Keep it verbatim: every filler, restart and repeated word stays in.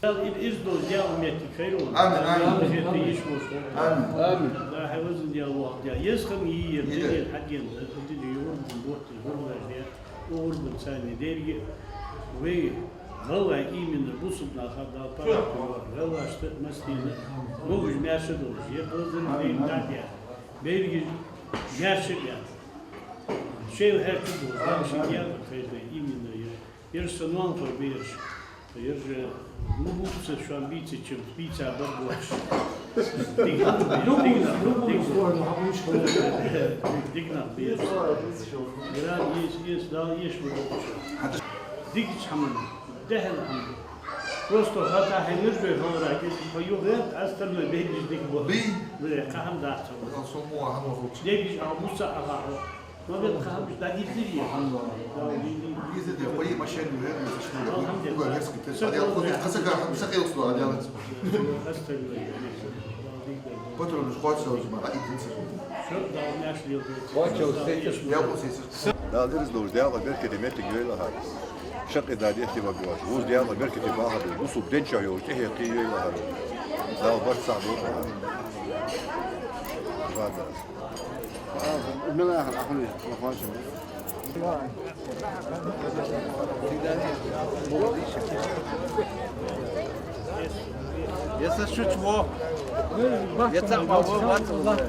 Дала из доза дел метте хайру. Амин, амин. Амин. Амин. Да, хьай везан Даьла, воккха Даьла. Еза хӀама йий ер, йий ер. Дунен хьагена, дунен юртан ботта, гӀурбаш де, гӀурбан царна деррига. Вай гӀалгӀай именно бусалба наха Дала паргӀато йойла. ГӀалгӀашта массанена могаш-маьрша долаш, ер дозанаш дайна дӀадаь, берригаш маьрша баь. Шоайла хьерча долаш, Дала шоай декъа хайрда именно ер. Ераш са ноанахой ба ераш. Ераш, ну, бувца шоана бийца чим, бийца бар боацаш. Дика нах ба, дика нах, дика нах. Дика нах ба ераш. Град ес, ес, Дала еш ва дукха. Дикача хӀаман, дехьа хӀаман. Просто хӀаьта хьайна нажой хиларах, из хьо юха гӀерта, остальное бегаш дика ба. Бий? Бий, кхы хӀама дац хьона. Дегаш а, муца а хьо. Ма бен кхы хӀамаш дӀадийцар е? Дийцар де, хой машен ю, хӀе, ю, сашни, ю, ю, герски, те, садя, хой, хаса ка, хаса ка, юсу, а, дялац. Патрон уж хватит, а, уж ма, а, идти, сашни. Хватит, а, уж, я, вот, сетиш. Дала ираз долаш, Дала беркате меттиг йойла хьа. Шаккхе да дехте ма беш. Вуз Дала беркате бахар. Бусалба дин чу йолаш тӀехье кхы йойла хьа. Дала барт сагӀа долда хьа. Вада. Если шучмо, я цапа, вот, вот.